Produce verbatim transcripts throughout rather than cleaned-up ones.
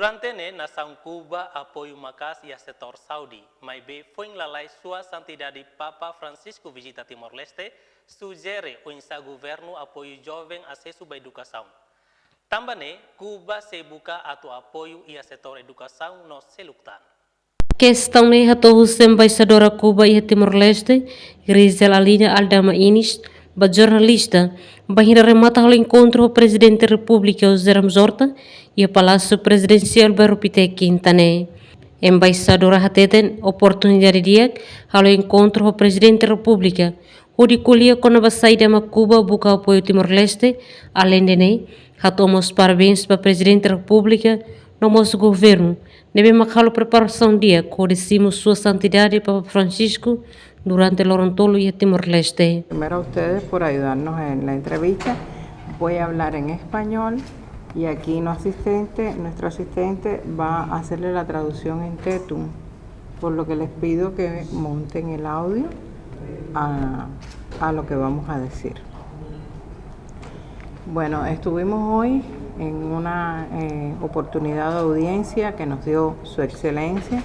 Durante ne'e nasaun Kuba apoiu maka'as iha setór saúde, maibé foin lalais Sua Santidade Papa Francisco vizita Timor-Leste, sujere oinsá governu apoiu joven asesu ba edukasaun. Tanba ne'e, Kuba sei buka atu apoiu iha setór edukasaun no seluk tan. Kestaun ne'e hato'o husi Embaixadora Kuba iha Timor-Leste, Grisel Alina Aldama Inis, ba jornalista, bainhira remata halo enkontru ho Prezidente Repúblika José Ramos Horta iha Palásiu Prezidensiál Bairru Pité, Kinta ne'e. Embaixadora hateten oportunidade di'ak halo enkontru ho Prezidente Repúblika, hodi ko'alia kona-ba saida mak Kuba buka apoiu Timor-Leste, aleinde ne'e, hato'o mós parabéns ba Prezidente Repúblika no mós governu ne'ebé mak halo preparasaun di'ak hodi simu Sua Santidade Papa Francisco durante loron tolu iha Timor-Leste. Primero a ustedes por ayudarnos en la entrevista. Voy a hablar en español y aquí no asistente, nuestro asistente va a hacerle la traducción en tetun, por lo que les pido que monten el audio a, a lo que vamos a decir. Bueno, estuvimos hoy en una eh, oportunidad de audiencia que nos dio Su Excelencia,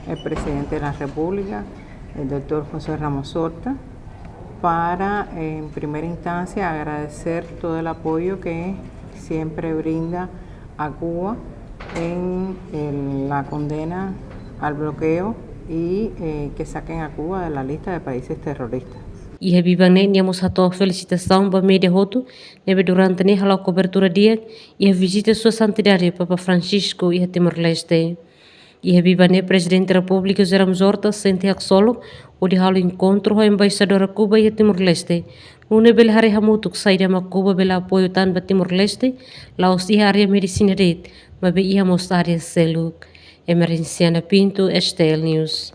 el Presidente de la República, el doctor José Ramos Horta, para, en primera instancia, agradecer todo el apoyo que siempre brinda a Cuba en el- la condena al bloqueo y eh, que saquen a Cuba de la lista de países terroristas. Iha biban ne'e, nia mós hato'o felisitasaun ba média hotu ne'ebé durante ne'e hala'o kobertura di'ak iha vizita Sua Santidade Papa Francisco iha Timor-Leste. Iha biban ne'e, Prezidente Repúblika José Ramos Horta sente haksolok hodi halo enkontru ho Embaixadora Kuba iha Timor-Leste, nune'e bele haree hamutuk saida mak Kuba bele apoiu tan ba Timor-Leste, la'ós iha área medisina de'it, maibé iha mós área seluk. Emerenciana Pinto, S T L News.